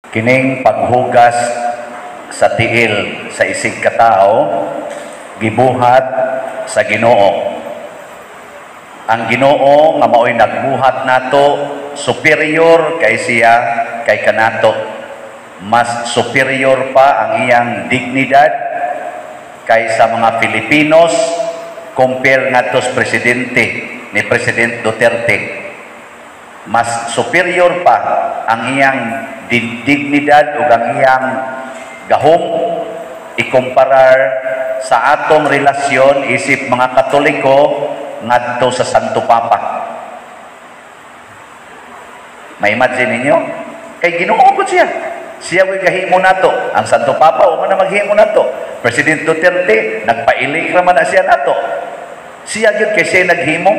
Kining paghugas sa tiil sa isig katao gibuhat sa Ginoo. Ang Ginoo nga maoy nagbuhat nato, superior kay siya kay kanato. Mas superior pa ang iyang dignidad kaysa mga Filipinos compare ngadto sa presidente ni President Duterte. Mas superior pa ang iyang dignidad ug ang iyang gahom ikumparar sa atong relasyon isip mga Katoliko ngadto sa Santo Papa. Ma-imagine ninyo? Kay Ginoo pud siya. Siya way gahimo nato. Ang Santo Papa wa man na maghimo nato. President Duterte nagpailik ra man na siya nato. Siya gyud kay siya naghimo.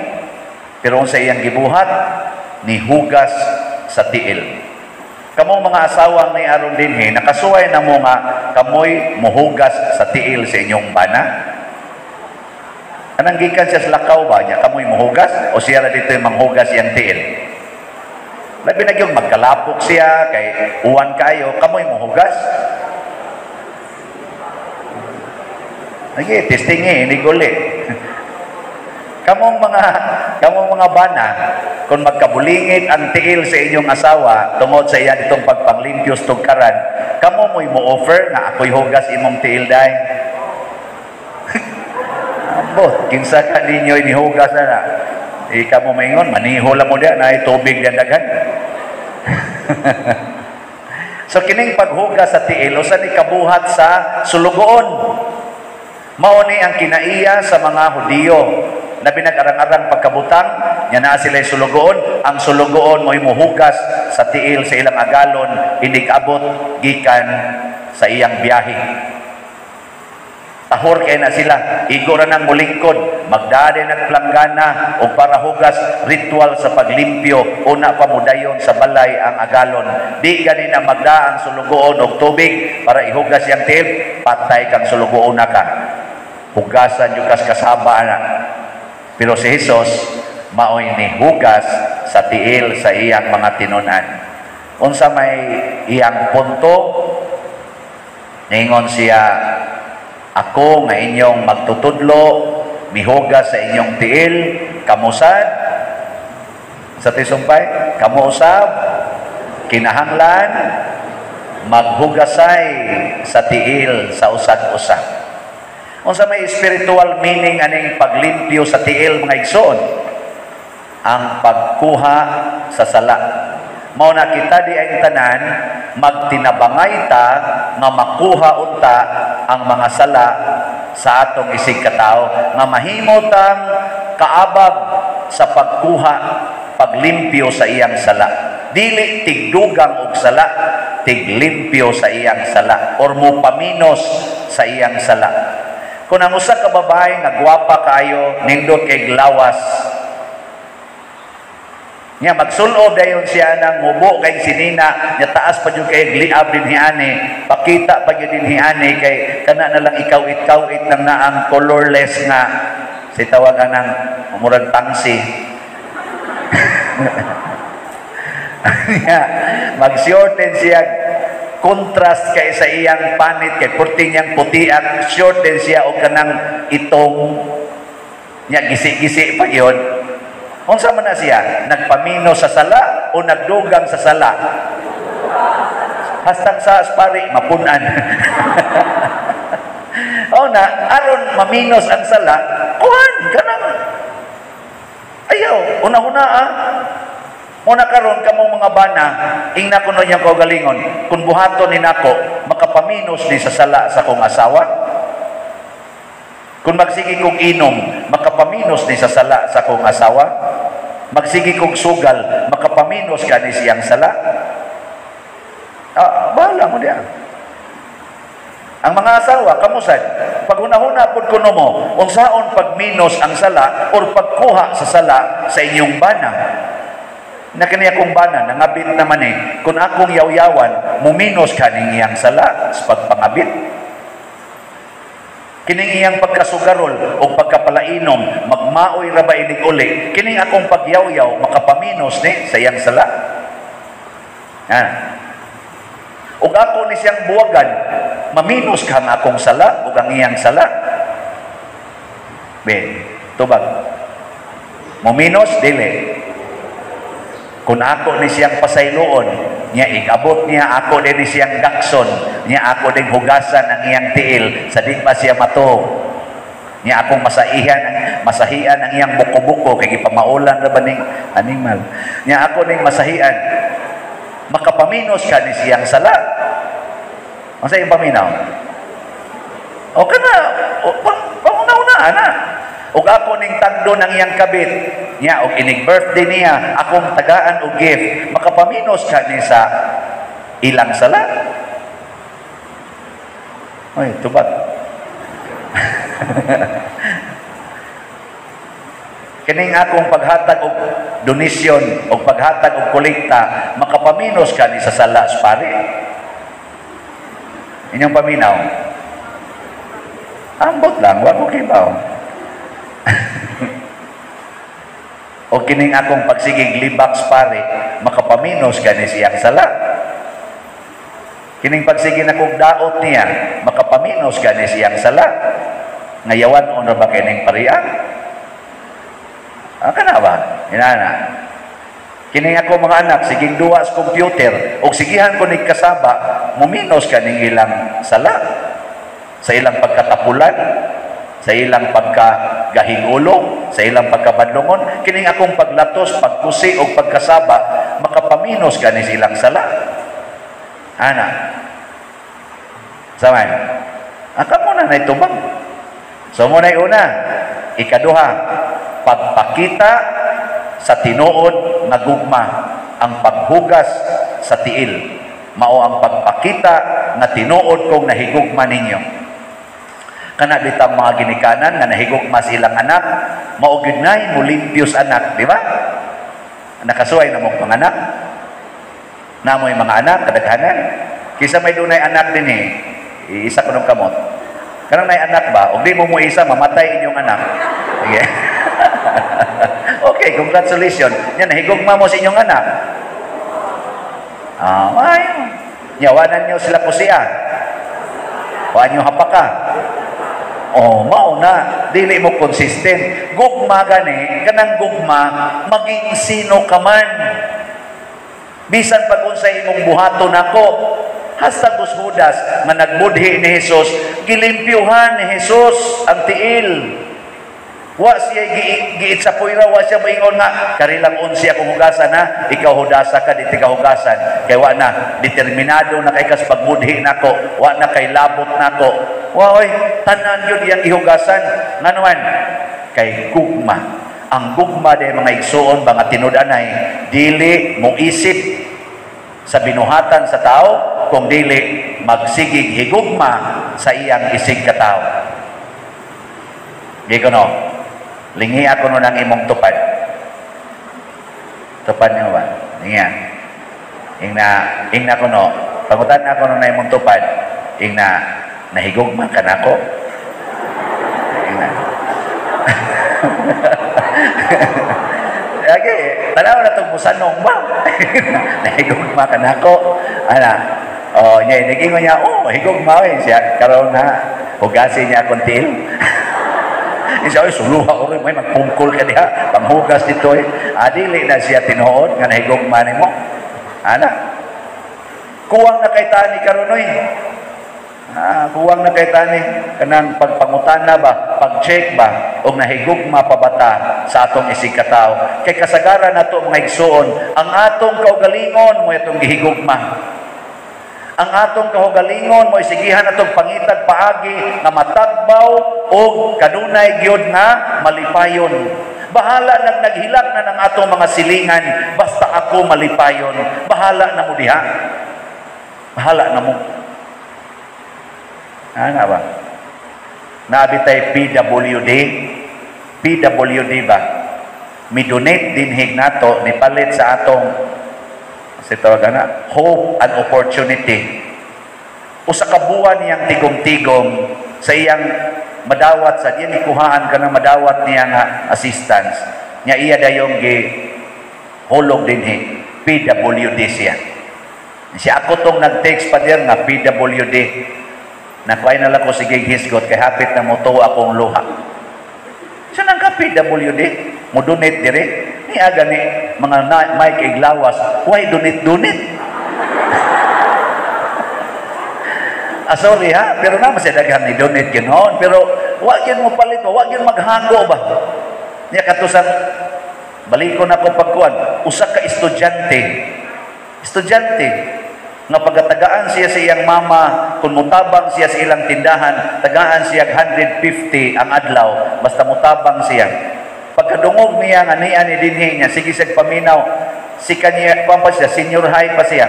Pero unsa iyang gibuhat? Nihugas sa tiil. Kamo mga asawang ni aron dinhi, nakasuway na mo nga kamoy mohugas sa tiil sa inyong bana? Anang gikan siya sa lakaw ba niya kamoy mohugas o siya ra dito yung manghugas iyang tiil? Labi na gyud magkalapok siya kay uwan kayo, kamoy mohugas. Lagi testing eh, ini guli. Kamong mga bana, kung magkabulingit ang tiil sa inyong asawa tungod sa iya ditong pagpanglimpyos tugkaran, kamo mo'y mo-offer nga ako'y hugas imong tiil day. Ambot, kinsa ka ninyo inihugas na na. Ika mo maingon, maniho lang mo diya, naay tubig diyan daghan. So kining paghugas sa tiil, usa ni kabuhat sa sulugoon. Mao ni ang kinaiya sa mga Hudiyo. Labi nag-arang-arang pagkabutang, nya naa sila sulugoon, ang sulugoon mo'y muhugas sa tiil sa ilang agalon, inig-abot gikan sa iyang biyahe. Tahor kay na sila, igo ra nang mulingkod, magdade nagplanggana o para hugas ritual sa paglimpyo, una pa mudayon sa balay ang agalon. Di gani na magda ang sulugoon og tubig para ihugas iyang tiil, patay kang sulugoon na ka. Hugasan yung kas kasaba na. Pero si Jesus maoy nihugas sa tiil sa iyang mga tinunan. Unsa may iyang punto, ningon siya, ako nga inyong magtutudlo, mihugas sa inyong tiil, kamusad, sa tisumpay, kamusab, kinahanglan, maghugasay sa tiil sa usag-usa. Unsa may spiritual meaning aning paglimpyo sa tiil, mga igsoon? Ang pagkuha sa sala. Mao na kita di ang tanan magtinabangay ta nga makuha unta ang mga sala sa atong isig katao, nga mahimo tang kaabag sa pagkuha, paglimpyo sa iyang sala. Dili tigdugang og sala, tiglimpyo sa iyang sala or mopaminos sa iyang sala. Kung ang usa ka babae nga gwapa kaayo, nindot kay lawas, nya magsulob dayon siya nang mubo kay sinina, nya taas pa jud kay liab dinhi ani, pakita pa gyud dinhi ani kay kana na lang ikaw-it-kawit nang naang colorless nga si tawagan ng murag tangsi. Nya mag-shorten siya, contrast kay sa iyang panit kay purti niyang puti at shorten siya og kanang itong nya gisi-gisi pa gyud. Unsa man na siya? Nagpamino sa sala o nagdugang sa sala? Hastang sa aspari, mapunan. O na, aron maminos ang sala, kuhan, kanang, ayaw, una-una ah. Una karon kamong mga bana, ingna ko niyang kaugalingon, kung buhaton ni nako, makapaminos ni sa sala sa kong asawa. Kung magsige kong inom, makapaminos ni sa sala sa kong asawa. Magsige kong sugal, makapaminos ka ni siyang sala. Ah, bahala mo diya. Ang mga asawa, kamusad, pag hunahuna pod kuno mo, unsaon pagminos ang sala or pagkuha sa sala sa inyong bana. Na kini akong bana, nangabit naman eh. Kung akong yawyawan, muminos ka ning iyang sala sa pagpangabit. Kining iyang pagkasugarol o pagkapalainom, magmaoy ra ba inig uli, kining akong pagyawyaw, makapaminos ni sa iyang sala. Ha? Ug ako ni siyang buwagan, maminos ka ang akong sala ug ang iyang sala. Be, tubag. Mominos dili. Kung ako ni siyang pasayloon, niya igabot niya ako din ni siyang gakson, niya ako din hugasan ang iyang tiil sa di pa siya mato. Niya akong masahian ang iyang buko-buko kay gipamaulan ra ba ning animal. Niya ako ning masahian. Makapaminos ka ni siyang sala. Unsa imong paminaw? O kana, o, panguna-una ana. Ug ako ning tagdo ng iyang kabit, niya og inig birthday niya, akong tagaan og gift, makapaminos ka ni sa ilang sala. Oy, tubag. Kining akong paghatag og donasyon og paghatag og kolekta, makapaminos ka ni sa sala sa pare. Inyong paminaw. Ambot lang, wa ko kibaw. O kining akong pagsigig libak sa pare, makapaminos ka ni siyang sala. Kining pagsige na kong daot niya, makapaminos ka ni siyang sala. Ngayawan on ra ba kining parian? Ah, kana ba? Inana. Kining ako mga anak, siging duwa sa computer, og sigihan ko nig kasaba, muminos ka ning ilang sala. Sa ilang pagkatapulan, sa ilang pagkagahingulo, sa ilang pagkabadlungon, kining akong paglatos, pagkusi og pagkasaba, makapaminos ka ni silang sala. Ana. Saman. Aka mo na naitubang. So mo na una, ikaduha, pagpakita sa tinuod nga gugma, ang paghugas sa tiil. Mao ang pagpakita nga tinuod kong nahigugma ninyo. Kana bitang mga ginikanan nga nahigugma sa ilang anak, mao gyud nay mulimpios anak, di ba? Nakasuway na mong mga anak. Namoy mga anak kadaghanan. Kisa may dunay anak dinhi, isa ko nung kamot. Kanang nay anak ba? Og di mo isa, mamatay inyong anak. Sige. Okay, congratulations. Nya nahigugma mo sa inyong anak. Ah, ayo. Nyawanan niyo sila kusiya. Wa niyo hapaka. Oh, mao na, dili mo consistent. Gugma gani, kanang gugma maging sino ka man. Bisan pag unsay imong buhaton nako, hasta Judas nga nagbudhi ni Jesus, gilimpyuhan ni Jesus ang tiil. Wa siya giit sa puyra, wa siya moingon nga kari lang 11 akong hugasan ha, ikaw hudasa ka, di ka hugasan. Kay wa na, determinado na kay kas pagbudhi nako, wa na kay labot nako. Wa oy, tanan yun iyang ihugasan. Nganuman, kay gugma. Ang gugma day mga igsuon, mga tinud-anay, dili mo isip sa binuhatan sa tao, kung dili magsigig higugma sa iyang isig katao. Di ko no, lingi ako nun ang imong tupad. Tupad niyo ba? Lingi. Ingna ko no, pangutan ako nun ang imong tupad, ingna, nahigugma ka nako. Ingna. Okay, tanaw na itong musanong ba? Nahigugma ka nako. Ana, oh, niya, nagingon niya, oh, higugma eh. Siya, karoon na, hugasin niya akong tiil. Siya, oy, suluha ko rin, may magpungkol ka diha, panghugas dito eh. Adili na siya tinuod, nga nahigugma nimo. Ana, kuwang na kay tani karon oy. Ah, kuwang na kay tani kanang pagpangutana ba, pag-check ba og nahigugma pa bata sa atong isig katao. Kay kasagaran nato mga igsuon, ang atong kaugalingon mo itong gihigugma. Ang atong kaugalingon mo isigihan atong pangitag paagi nga matagbaw og kanunay gyud nga malipayon. Bahala nag naghilak na ng atong mga silingan, basta ako malipayon. Bahala na mo diha. Bahala na mo. Ano ba? Naabitay PWD. PWD ba? Mi-donate din hignato ni palit sa atong si tawag na hope and opportunity. Usa ka buwan niyang tigom-tigom sa iyang madawat sa iyang ikuhaan ka ng madawat niya nga assistance. Nya iya dayong gi hulog dinhi PWD siya. Si ako tong nag-text pa diyan nga PWD. Nakuhay na lang ko, sige hisgot kay hapit na mo akong luha. Sa nang ka PWD? Mo donate dire? Ni aga ni mga na, Mike Iglawas, why donate donate? Ah, sorry ha, pero naman siya daghan ni donate ganoon. Pero wa gyud mo palit ba, wa gyud maghago ba. Niya katusan balikon ako pagkuan, usa ka estudyante. Estudyante nga pagkatagaan siya sa iyang mama, kung mutabang siya sa ilang tindahan, tagaan siya 150 ang adlaw, basta mutabang siya. Pagkadungog niya nga niya ni dinhi niya, sige siya paminaw, si kanya, kuwan pa siya, senior high pa siya.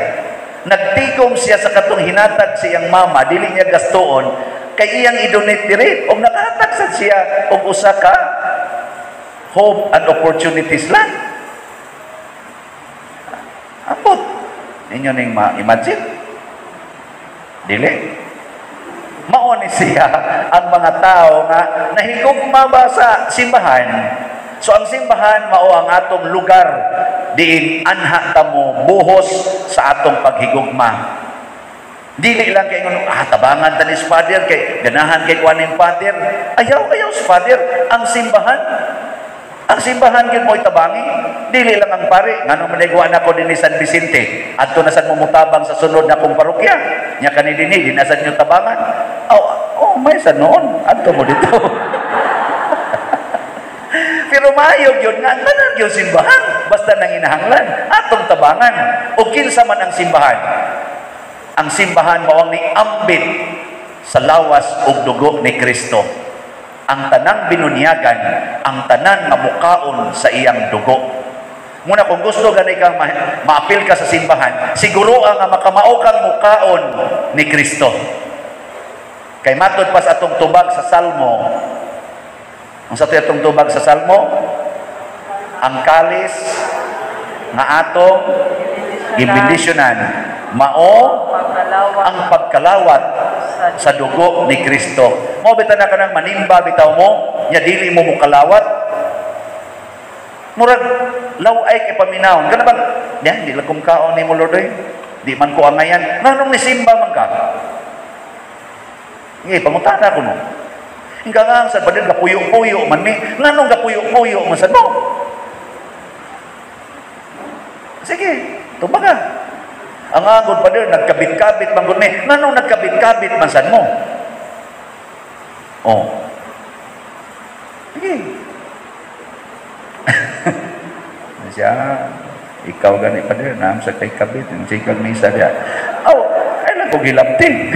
Nagtikom siya sa katong hinatag sa iyang mama, dili niya gastoon, kay iyang i-donate diri, og nakahatag sad siya og usa ka hope and opportunities lang. Ambot. Ninyo ning ma-imagine? Dili. Mao ni siya ang mga tao nga nahigugma ba sa simbahan. So ang simbahan mao ang atong lugar diin anha ta mo buhos sa atong paghigugma. Dili lang kay ngono, tabangan ta ni Father kay ganahan kay kuan Father. Ayaw ayaw sa Father ang simbahan. Ang simbahan gyud mo'y tabangi. Dili lang ang pare. Ngano man wa nako dinhi San Vicente. Adto na sad mo mutabang sa sunod na kong parokya. Nya kani dinhi di na sad nyo tabangan. Oh, oh may sa noon. Adto mo dito. Pero maayo gyud nga ang tanan gyud simbahan basta nanginahanglan atong tabangan. O kinsa man ang simbahan. Ang simbahan mao ang niambit sa lawas ug dugo ni Kristo. Ang tanang binunyagan, ang tanan nga mukaon sa iyang dugo. Muna kung gusto gani kang maapil ka sa simbahan, siguro ang nga makamao kang mukaon ni Kristo. Kay matod pa sa atong tubag sa Salmo. Ang sa atong tubag sa Salmo, ang kalis nga atong gibendisyonan mao ang pagkalawat sa dugo ni Kristo. Mao bitaw na kanang manimba bitaw mo, nya dili mo mokalawat. Murag law-ay kay paminawon. Kana bang diyan di lang kong kaon nimo Lord oy. Di man ko angayan. Nganong nisimba man ka? Ngi pangutana ko no. Ingka nga sa badin gapuyo-puyo man ni. Nganong gapuyo-puyo man sad mo? Sige, tubaga. Ang agod pa din, nagkabit-kabit man gud ni. Nganong nagkabit-kabit man sad mo? Oh. Sige. Siya, ikaw gani pa din, naam sa kay kabit, yung sikag misa diya. Oh, ay lang ko gilapti.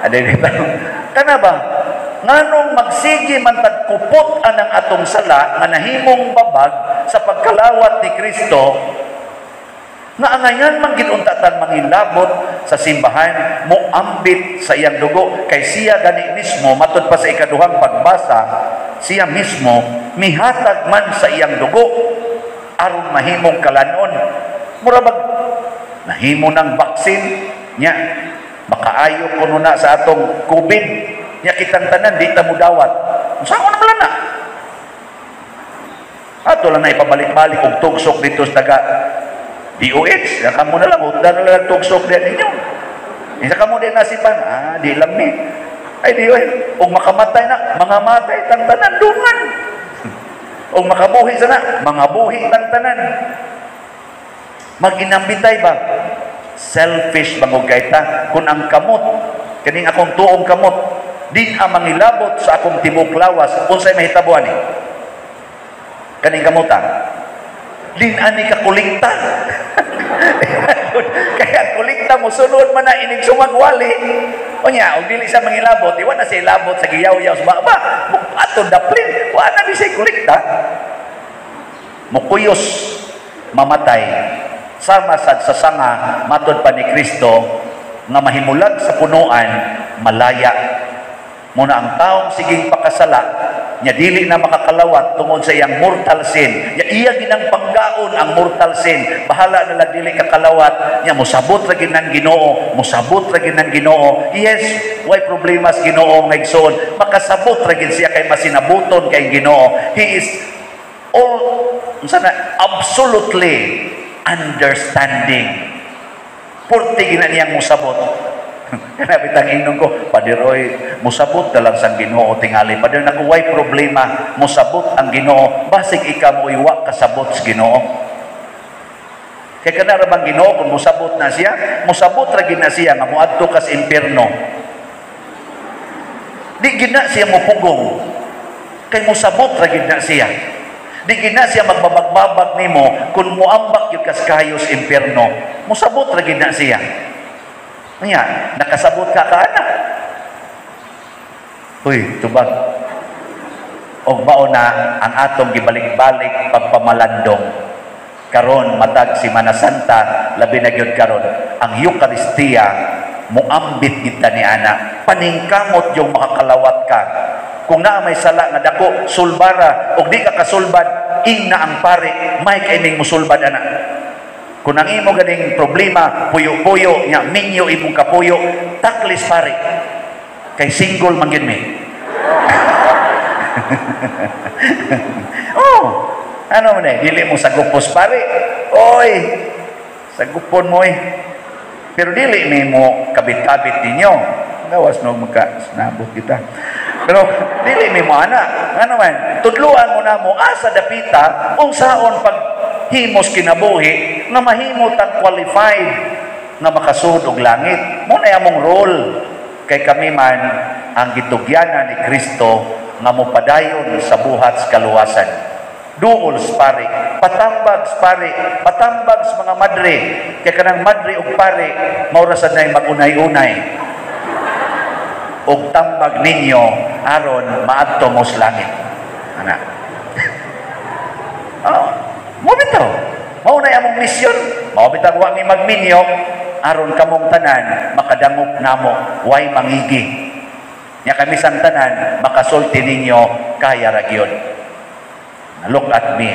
Ade dito. Kana ba? Nganong magsige man tagkupot anang atong sala nga nahimong babag sa pagkalawat ni Kristo, nga angayan man gid unta tan mangilabot sa simbahan, moambit sa iyang dugo, kay siya gani mismo, matud pa sa ikaduhang pagbasa, siya mismo mihatag man sa iyang dugo aron mahimong kalanon. Mura bag nahimo ng vaccine nya, makaayo kuno na sa atong COVID nya, kitang tanan di ta mudawat. Unsa ko na na? Ato lang na ipabalik-balik og tugsok dito sa taga DOH, ya kamo na lang, hutda na lang tugsok diyan ninyo. Isa kamo din nasipan, di lang ni. Ay DOH, og makamatay na, mga matay tang tanan dungan. Og makabuhi sana, mga buhi tang tanan. Maginambitay ba? Selfish bangog kay ta kun ang kamot, kaning akong tuong kamot, di ang mangilabot sa akong tibok lawas, unsay mahitabo ani? Kaning kamutan. Din ani ka kulikta. Kaya kulikta mo sunod man na inig sumagwali. Unya, og dili siya mangilabot, iwan na siya ilabot sa giyaw-yaw sa baba. Ato daplin, wa na di siya kulikta. Mukuyos, mamatay. Sama sad sa sanga, matod pa ni Kristo, nga mahimulag sa punuan, malaya. Muna ang taong siging pakasala, nya dili na makakalawat tungod sa iyang mortal sin. Nya iya ginang panggaon ang mortal sin. Bahala na lang dili kakalawat, nya mosabot ra gid ng Ginoo, mosabot ra gid ng Ginoo. Yes, way problema sa Ginoo nga igsoon. Makasabot ra gid siya kay masinabuton kay Ginoo. He is all unsa na absolutely understanding. Purti gina niyang musabot. Kana bitang ingnon ko, "Pader oy, musabot na lang sang Ginoo tingali. Pader, naku, way problema, musabot ang Ginoo. Basig ikaw mo wa kasabot sa Ginoo." Kay kana ra bang Ginoo, kung musabot na siya, musabot ra gid na siya nga moadto ka sa impierno. Di gid na siya mupugong. Kay musabot ra gid na siya. Di gid na siya magbabagbabag nimo kung muambak gyud kas kayo sa impierno. Musabot ra gid na siya. Nya, nakasabot ka ka ana. Uy, tubag. Og mao na ang atong gibalik-balik pagpamalandong. Karon matag Simana Santa, labi na gyud karon ang Eukaristiya, muambit kita ni ana. Paningkamot yung makakalawat ka. Kung naa may sala nga dako, sulbara. Og di ka kasulbad, ingna ang pare, may kaining musulbad ana. Kung ang imo ganing problema, puyo-puyo, nya minyo imong kapuyo, taklis pare. Kay single man gyud mi. Oh, ano man eh, dili mo sagupos pare. Oy, sagupon mo eh. Pero dili mi mo kabit-kabit ninyo. Gawas no magka sinabot kita. Pero dili mi mo ana. Ano man, tudluan mo na mo asa dapita unsaon pag himos kinabuhi nga mahimo tang qualified nga makasud og langit. Mo na among role kay kami man ang gitugyanan ni Kristo nga mopadayon sa buhat sa kaluwasan. Duol sa pare, patambag sa pare, patambag sa mga madre, kay kanang madre ug pare mao ra sad nay magunay-unay. Og tambag ninyo aron maadto mo sa langit. Ana. Oh, mo bitaw. Mao na among misyon. Mao bitaw wa mi magminyo aron kamong tanan makadangop namo, way mangigi. Nya kami sang tanan makasulti ninyo kaya ra gyud. Look at me.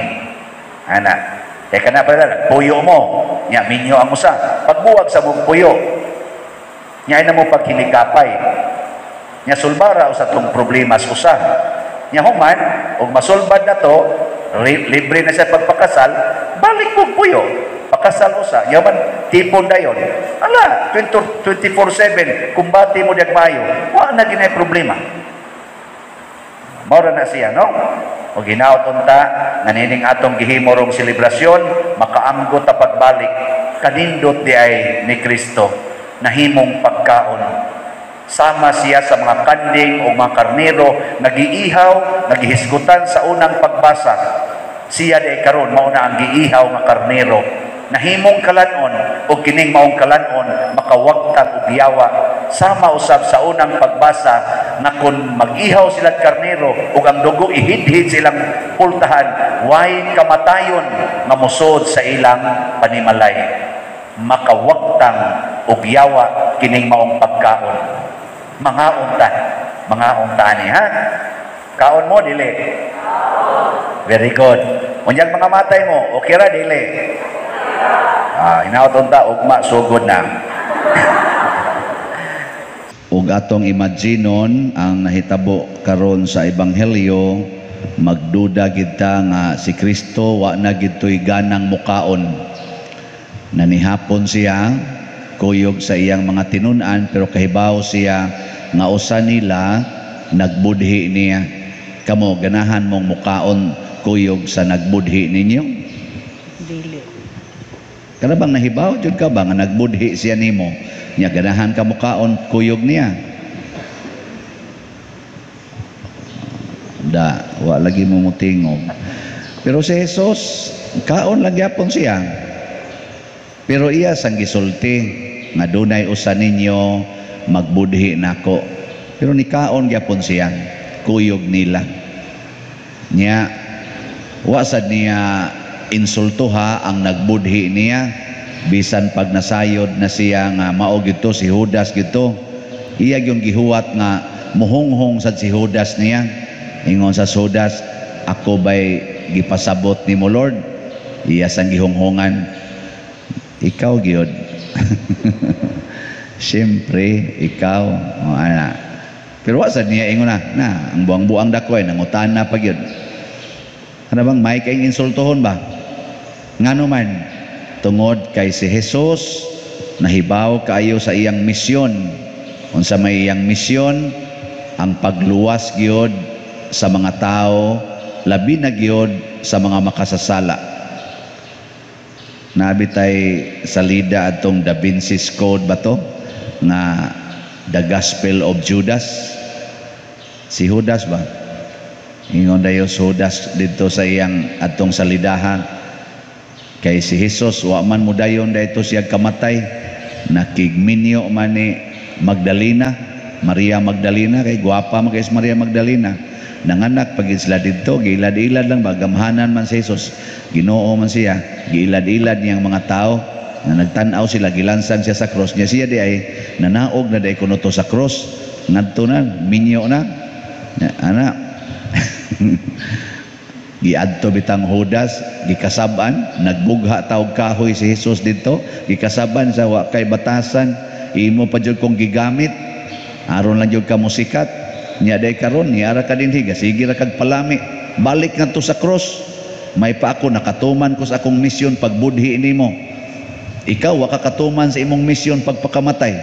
Ana. Teka na pala, puyo mo. Nya minyo ang usa. Pagbuwag sa mong puyo. Nya na mo paghinikapay. Nya sulbara usa tong problema sa usa. Nya human og masulbad na to, libre na siya pagpakasal, balik mo puyo. Pakasal usa. Nya man tipon dayon. Ala, 24/7 kumbati mo diag maayo. Wa na ginay problema. Mao ra na siya, no? O ginaot unta nga nining atong gihimo rong selebrasyon, makaamgot ta pagbalik kanindot di ay ni Kristo nahimong pagkaon. Sama siya sa mga kanding o mga karnero nagiihaw, nagihisgutan sa unang pagbasa. Siya di ay karon mao na ang giihaw nga karnero. Nahimong kalanon o kining maong kalanon makawagtang og yawa. Sama usab sa unang pagbasa nga kun mag-ihaw sila karnero ug ang dugo ihidhid silang pultahan, way kamatayon nga mosod sa ilang panimalay. Makawagtang og yawa kining maong pagkaon. Mga unta ni ha. Kaon mo dili. Very good. Unyag mga matay mo, okay ra dili. Ah, inaot unta ugma sugod na. Ug atong imaginon ang nahitabo karon sa ebanghelyo, magduda gid ta nga si Kristo wa na gidtoy ganang mukaon. Nanihapon siya kuyog sa iyang mga tinun-an, pero kahibaw siya nga usa nila nagbudhi niya. Kamo ganahan mong mukaon kuyog sa nagbudhi ninyo? Dili. Kana bang nahibaw jud ka ba nga nagbudhi siya nimo? Nya ganahan ka mukaon kuyog niya? Da, wa lagi mo mutingog. Pero si Jesus, kaon lang gyapon siya. Pero iya sang gisulti nga dunay usa ninyo magbudhi nako. Pero nikaon gyapon siya kuyog nila. Nya wa sad niya insultuha ang nagbudhi niya, bisan pag nasayod na siya nga mao gito si Judas gito, iya gyud gihuwat nga muhunghong sad si Judas niya. Ingon sa Judas, ako bay gipasabot nimo Lord? Iya sang gihunghungan, ikaw gyud. Siyempre ikaw, o, ana. Pero wa sad niya ingon na, na ang buang-buang dakoy nangutana pa gyud. Ano bang may kayong insultuhon ba? Ngano man, tungod kay si Jesus Nahibaw kaayo sa iyang misyon. Unsa may iyang misyon? Ang pagluwas gyud sa mga tao, labi na gyud sa mga makasasala. Naa bitay salida atong Da Vinci's Code ba to? Nga The Gospel of Judas. Si Judas ba? Ingon dayo si Judas dito sa iyang atong salidaha. Kay si Jesus wa man mudayon dayto siya kamatay. Nakigminyo man ni Magdalena, Maria Magdalena, kay gwapa man kay si Maria Magdalena. Nanganak pag sila didto, giilad-ilad lang ba, gamhanan man si Jesus, Ginoo man siya, giilad-ilad niyang mga tao na nagtan-aw sila, gilansang siya sa cross niya. Siya di ay nanaog na day kuno to sa cross, ngadto na, minyo na, ana. Giadto bitang Judas, gikasab-an, nagbugha taog kahoy si Jesus didto, gikasaban sa wa kay batasan, imo pa jud kong gigamit, aron lang jud ka musikat. Nya day karon ni ara ka dinhi, sige ra kag palami, balik ngadto sa cross. May pa ako nakatuman ko sa akong misyon pagbudhi nimo. Ikaw wa ka katuman sa imong misyon pagpakamatay.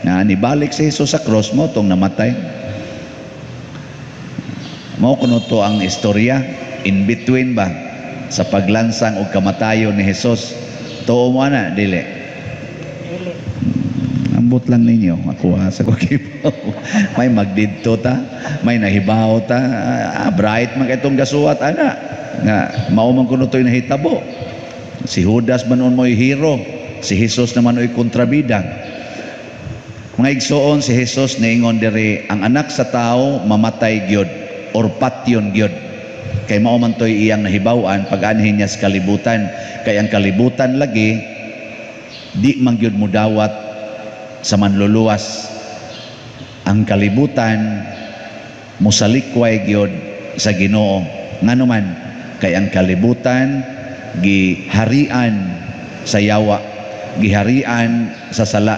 Na nibalik si Jesus sa cross mo tong namatay. Mao kuno to ang istorya in between ba sa paglansang og kamatayon ni Jesus. Tuo mo ana dili? Dili. Ambot lang ninyo, ako ha, sa kukipaw. May magdidto ta, may nahibaw ta, bright man itong gasuwat ana. Nga mao man kuno to'y nahitabo. Si Judas man mo'y hero, si Jesus naman oy kontrabida. Mga igsoon, si Jesus niingon diri, ang anak sa tao mamatay gyud or patyon gyud. Kay mao man to'y iyang nahibaw-an pag-anhin niya sa kalibutan. Kay ang kalibutan lagi di man gyud mudawat sa manluluwas. Ang kalibutan musalikway gyud sa Ginoo. Ngano man, kay ang kalibutan giharian sa yawa, giharian sa sala.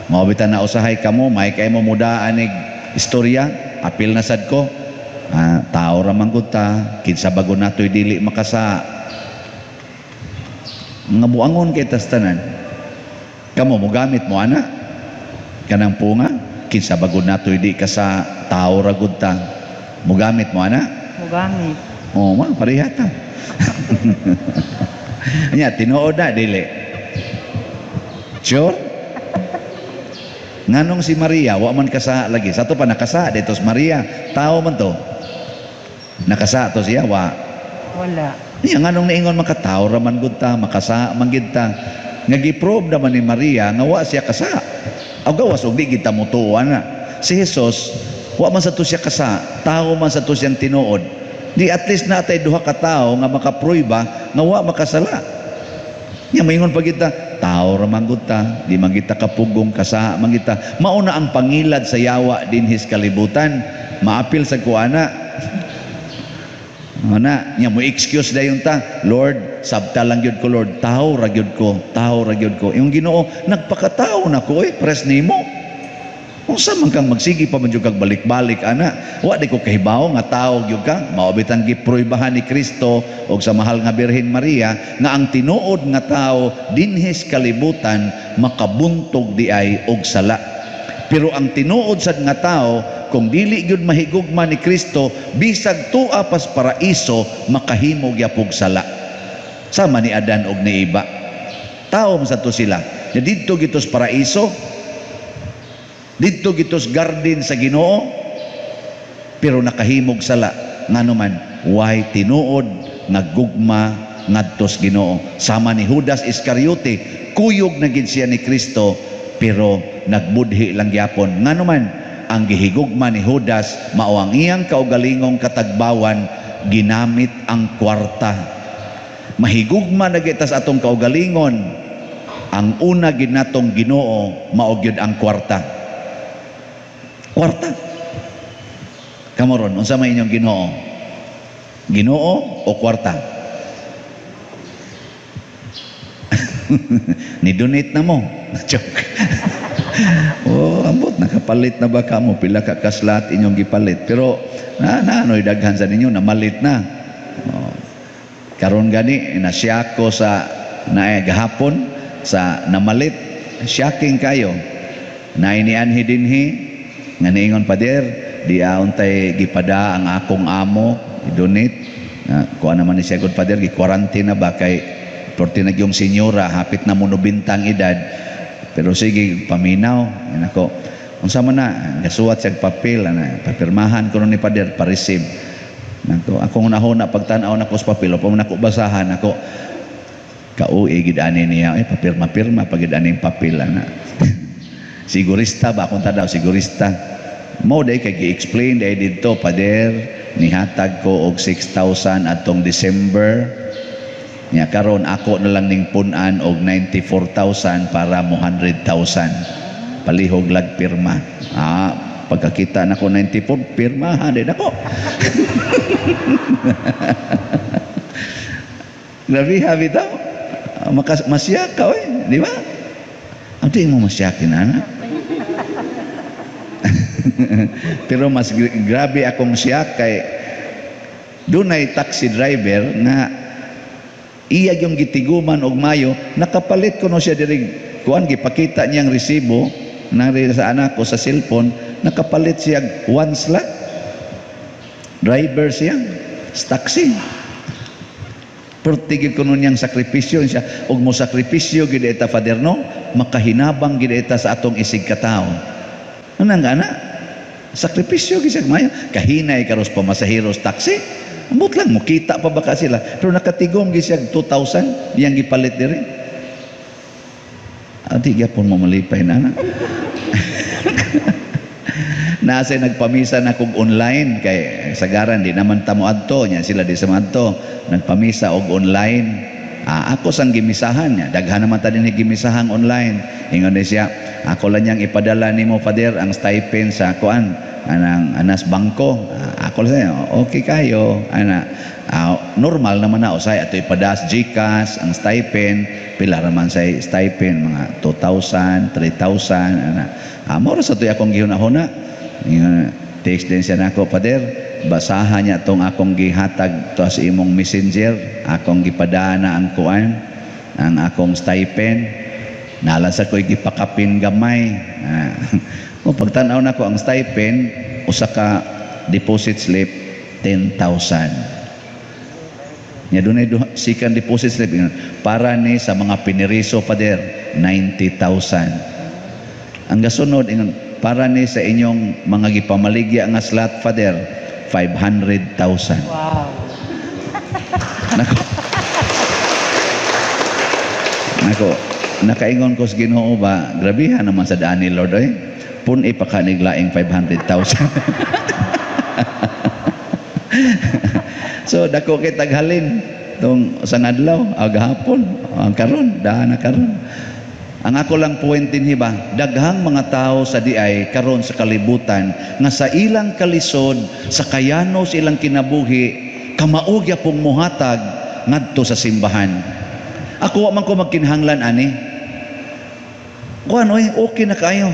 Mao bitan na usahay kamo, may kay mo mudaan ig istorya, apil na sad ko. Tao ra man gud ta, kinsa bago natoy dili makasa. Nga buangon kay tas tanan. Kamo mogamit mo ana kanang punga, kinsa bago natoy di ka sa tao ra gud ta. Mogamit mo ana? Mogamit. Oo ma, pareha ta. Nya tinuod na dili. Sure? Nganong si Maria wa man kasa lagi. Sa ato pa nakasa dito si Maria, tao man to. Nakasa to siya wa. Wala. Nya nganong niingon makatao ra man gud ta, makasa man gid ta. Nga gi-prove naman ni Maria nga wa siya kasa. Aw gawas og di gid ta motuo na. Si Jesus wa man sa to siya kasa, tao man sa to siyang tinuod. Di at least natay duha ka tawo nga makaprueba nga wa makasala. Nya maingon pa kita, tao ra man gud ta, di man kita kapugong kasa man kita. Mao na ang pangilad sa yawa dinhis kalibutan. Maapil sa kuana. Ana, nya mo excuse dayon ta, Lord, sabta lang gyud ko Lord, tao ra gyud ko, tao ra gyud ko. Yung Ginoo, nagpakatao na ko pres nimo. Unsa man kang magsige pa man jud kag balik-balik ana. Wa di ko kahibaw nga tao gyud ka. Mao bitang gipruebahan ni Kristo og sa mahal nga Birhen Maria nga ang tinuod nga tao dinhis kalibutan makabuntog di ay og sala. Pero ang tinuod sad nga tao kung dili gyud mahigugma ni Kristo bisag tua pas paraiso makahimo gyapog sala. Sama ni Adan og ni Eva. Tao man sad to sila. Nya didto gitos paraiso, didto gitos garden sa Ginoo, pero nakahimog sala. Ngano man, way tinuod nga gugma ngadtos Ginoo. Sama ni Judas Iscariote, kuyog na gid siya ni Kristo, pero nagbudhi lang gyapon. Ngano man, ang gihigugma ni Judas mao ang iyang kaugalingong katagbawan, ginamit ang kwarta. Mahigugma na gitas atong kaugalingon, ang una gid natong Ginoo mao gyud ang kwarta. Kwarta. Kamo ron, unsa may inyong Ginoo? Ginoo o kwarta? Ni-donate na mo. Joke. Oh, ambot nakapalit na ba kamo? Pila ka kaslat inyong gipalit. Pero na ano'y daghan sa ninyo namalit na. Oh. Karon gani nasya ko sa naay gahapon sa namalit. Shocking kayo. Naay nianhi dinhi nga niingon, "Pader, di untay gipada ang akong amo, i-donate." Kuha naman ni siya, "Good, Father, gi-quarantine na ba kay porti na yung senyora, hapit na mo 90 ang edad." Pero sige, paminaw. Yan ako. Unsa man na, gasuwat siya papel, ana, papirmahan ko ni Pader, pa-receive. Nako, akong nahuna pagtan-aw nako sa papel, o nako basahan ako, kauwi gid ani niya, eh, papirma-pirma pag gid ani papel ana. Sigurista ba akong tadaw, sigurista. Mo day kay gi-explain day didto, "Pader, nihatag ko og 6,000 atong December. Nya karon ako na lang ning pun-an og 94,000 para mo 100,000. Palihog lag pirma." Ah, pagkakita nako 94, pirmahan din ako. Grabe ha bitaw. Makas masyak ka oy, di ba? Ang di mo masyakin ana. Pero mas grabe akong siyak kay dunay taxi driver nga iya yung gitiguman og mayo, nakapalit kuno siya diri kuan, gipakita niyang resibo nari sa anak ko sa cellphone, nakapalit siya one slot. Driver siya, taxi. Perti gid kuno niyang sakripisyo siya og mo sakripisyo gid eta, Father, no, makahinabang gid eta sa atong isig katawo. Ano nga na? Sakripisyo gid siya mayo. Kahinay karos pamasaheros taxi. Ambot lang mukita pa baka sila pero nakatigom gid siya 2,000 diyang gipalit diri. Ati gyapon mo malipay na na. Nasa nagpamisa na kog online kay sagaran di naman ta mo adto nya, sila di sa adto, nagpamisa og online. Ah, ako sang gimisahan niya, daghan naman ta dinhi gimisahang online. Ingon ni siya, "Ako lang niyang ipadala nimo, Father, ang stipend sa kuan anang anas bangko." Ah, ako lang siya, okay kayo ana. Ah, normal naman na usay ato ipadas GCash ang stipend, pila ra man say stipend, mga 2,000, 3,000 ana. Ah, mao ra sa to'y akong gihuna-huna. Ingon, text din siya nako, "Father, basahan niya tong akong gihatag to sa imong messenger, akong gipadana ang kuan, ang akong stipend." Nala sa ko'y gipakapin gamay. Ah. O pagtan-aw nako ang stipend, usa ka deposit slip 10,000. Nya dunay second deposit slip para ni sa mga piniriso, Father, 90,000. Ang gasunod ingon, para ni sa inyong mga gipamaligya nga slot, Father, 500,000. Wow. Nako. Nako, nakaingon ko sa Ginoo ba, grabihan naman sa daan ni Lord oy. Pun-i pa ka niglaing 500,000. So dako kay taghalin tong sa adlaw, agahapon, ang karon, daan na karon. Ang ako lang point dinhi ba, daghang mga tao sa diay karon sa kalibutan nga sa ilang kalisod, sa kayano sa ilang kinabuhi, kamao gyapong muhatag ngadto sa simbahan. Ako wa man ko magkinahanglan ani. Kuan oy, okay na kayo.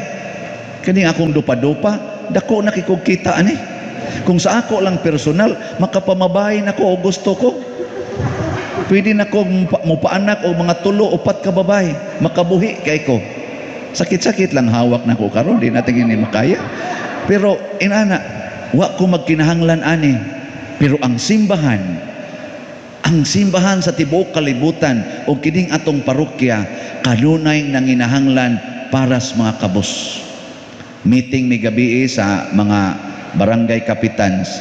Kani akong dupa-dupa, dako na kay kog kita ani. Kung sa ako lang personal, makapamabay na ko o gusto ko. Pwede na ko mupaanak o mga tulo, upat ka babae, makabuhi kay ko. Sakit-sakit lang hawak na ko karon, di natin ini makaya. Pero inana, wa ko magkinahanglan ani. Pero ang simbahan sa tibuok kalibutan o kining atong parokya kanunay nanginahanglan para sa mga kabus. Meeting mi gabi sa mga barangay kapitans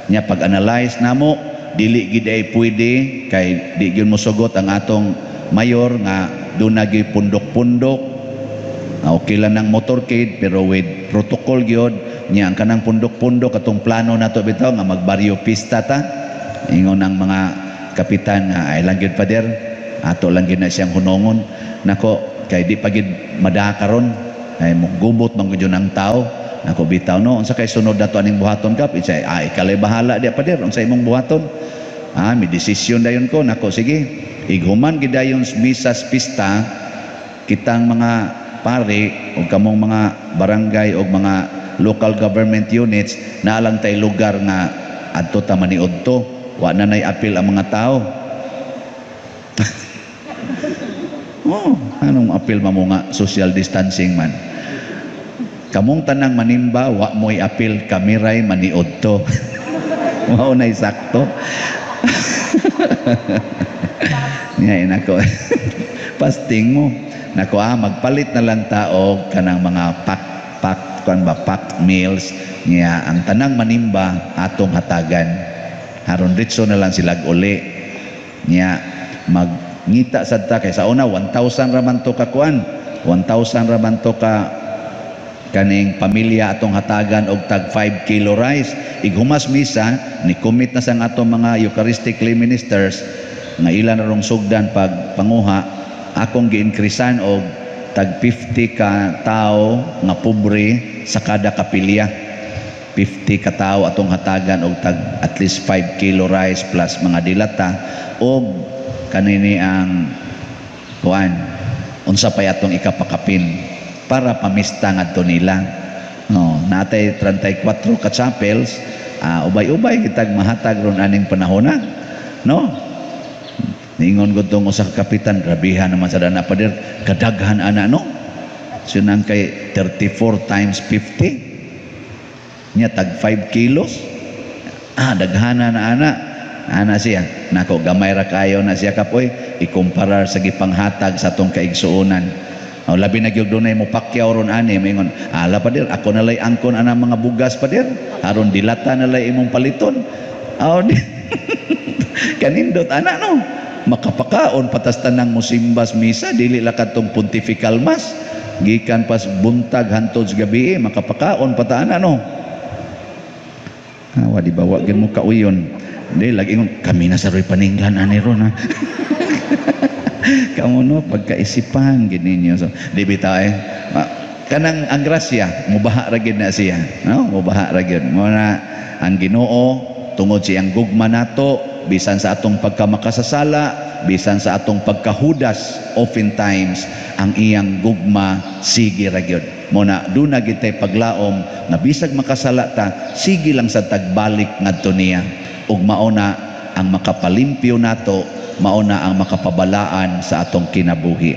nya, pag-analyze namo, dili gid ay pwede kay di gyud mosugot ang atong mayor nga duna gyud pundok-pundok. Ah, okay lang ng motorcade pero with protocol gyud nya. Ang kanang pundok-pundok atong plano nato bitaw nga magbaryo pista ta, ingon ang mga kapitan nga ay lang gyud, Father, ato lang gyud na siyang hunongon nako kay di pa gyud madaa karon ay mugubot man gyud ang tao nako bitaw, no. Unsa kay sunod nato aning buhaton, kap? Isa ay ikalay bahala dia, Pader, unsa imong buhaton? Ah, may desisyon dayon ko nako, sige, ighuman gid dayon misas pista, kitang mga pare o kamong mga barangay o mga local government units na lang tay lugar nga adto ta maniudto, wa na nay apil ang mga tao. Oh, anong apil mo nga social distancing man? Kamong tanang manimba, wa mo'y apil, kami ray maniod to. Mao na'y sakto. Niya nako. Fasting mo. Nako magpalit na lang ta og kanang mga pack pack kuan ba, packed meals niya, ang tanang manimba atong hatagan. Haron ritso na lang sila uli. Niya magngita sad ta kay sa una 1,000 ra man to ka kuan. 1,000 ra man to ka kaning pamilya atong hatagan og tag 5 kilo rice. Ighumas misa ni commit na sang atong mga Eucharistic lay ministers nga ila na rong sugdan pag panguha, akong gi-increasean og tag 50 ka tao nga pobre sa kada kapilya. 50 ka tao atong hatagan og tag at least 5 kilo rice plus mga dilata og kanini ang kuan, unsa pay atong ikapakapin para pamista ngadto nila. No, natay 34 ka chapels, ubay-ubay kitag mahatag ron aning panahona, no? Ningon ko tong usa ka kapitan, grabihan naman sa dana, pader, kadaghan ana, no? Sunang kay 34 times 50 nya tag 5 kilos. Daghana na ana. Ana siya. Nako, gamay ra kayo na siya kapoy ikumparar sa gipanghatag sa atong kaigsuonan. Oh, labi na gyud dunay mo pakyaw ron ani, maingon, "Ala pader, ako na lay angkon ana mga bugas, pader. Aron dilata na lay imong paliton." Oh, di kanindot ana, no? Makapakaon patas tanang musimbas misa, dili la kadtong pontifical mass. Gikan pas buntag hantod sa gabi, makapakaon pa ta ana, no? Ah, wa di ba wa gyud mo kauyon. Di lagi ingon kami na sa roy paninglan ani ron ha. Kamo no pagkaisipan gid ninyo. So, di bitaw eh. Kanang ang grasya mubaha ra gid na siya, no? Mubaha ra gyud. Mo na ang Ginoo tungod siyang gugma nato bisan sa atong pagkamakasasala, bisan sa atong pagkahudas, oftentimes ang iyang gugma sige ra gyud. Mo na duna gid tay paglaom nga bisag makasala ta, sige lang sa tagbalik ngadto niya. Ug mao na ang makapalimpyo nato, mao na ang makapabalaan sa atong kinabuhi.